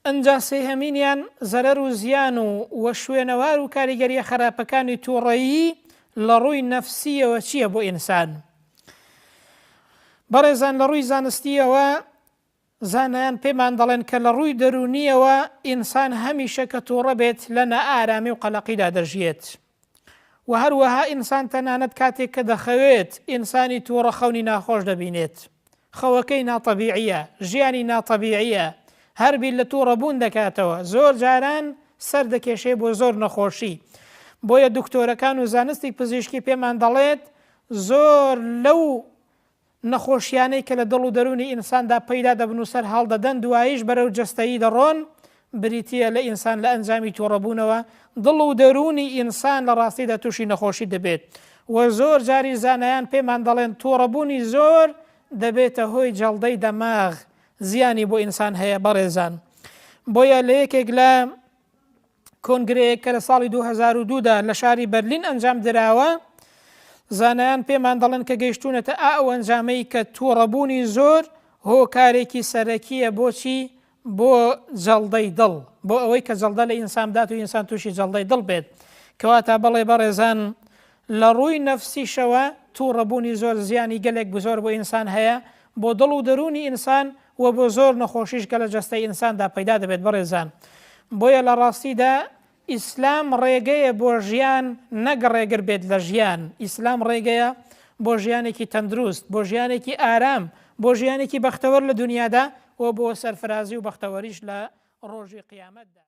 ئنجا سێهەمینیان زەرەر و زیان و و شوێنەوار و کاریگەریە خەراپەکانی توڕەیی لە ڕووی نەفسیەوە چیە بۆ ئینسان؟ بەڕێزان لە ڕووی زانستیەوە زانایان پێمان دەڵێن کە لە ڕووی دەروونیەوە ئینسان هەمیشە کە توڕە بێت لە نائارامی و قەلەقیدا دەژیێت و هەروەها ئینسان تەنانەت کاتێک کە دەخەوێت ئینسانی توڕە خەونی ناخۆش دەبینێت خەوەکەی ناتەبیعیە ژیانی ناتەبیعیە هەر بیر لە توڕە بوون دەکاتەوە زۆر جاران سەر دەکێشێ بۆ زۆر نەخۆشی بۆیە دکتۆرەکان و زانستی پزیشکی پێمان دەڵێت زۆر لەو نەخۆشیانەی کە لە دڵ و دەروونی ئینساندا پەیدا دەبن و سەر هەڵدەدەن دواییش بەرەو جەستەیی دەڕۆن، بریتییە لە ئینسان لە ئەنجامی توڕەبوونەوە دڵ و دەروونی ئینسان لە ڕاستیدا تووشی نەخۆشی دەبێت و زۆر جاریش زانایان پێمان دەڵێن توڕەبوونی زۆر دەبێتە هۆی جەڵدەی دەماغ زیانی بۆ ئینسان هەیە بەڕێزان بۆیە لە یەکێک لە کۆنگرەیەک کە لە ساڵی 2002 دا لە شاری بەرلین ئەنجام دراوە، زانایان پێمان دەڵێن کە گەیشتوونەتە ئا ئەو ئەنجامەی کە تووڕەبوونی زۆر هۆکارێکی سەرەکییە بۆچی؟ بۆ جەڵدەی دڵ، بۆ ئەوەی کە جەڵدە لە ئینسان بدات و ئینسان تووشی جەڵدەی دڵ بێت. کەواتە بەڵێ بەڕێزان لە ڕووی نەفسیشەوە تووڕەبوونی زۆر زیانی گەلێک زۆر بۆ ئینسان هەیە، بۆ دڵ و دەروونی ئینسان و بۆ زۆر نەخۆشیش کە لە جەستەی ئینساندا پەیدا دەبێت بەڕێزان بۆیە لە ڕاستیدا ئیسلام ڕێگەیە بۆ ژیان نەک ڕێگر بێت لە ژیان ئیسلام ڕێگەیە بۆ ژیانێکی تەندروست بۆ ژیانێکی ئارام بۆ ژیانێکی بەختەوەر لە دنیادا و بۆ سەرفرازی و بەختەوەریش لە ڕۆژی قیامەتدا.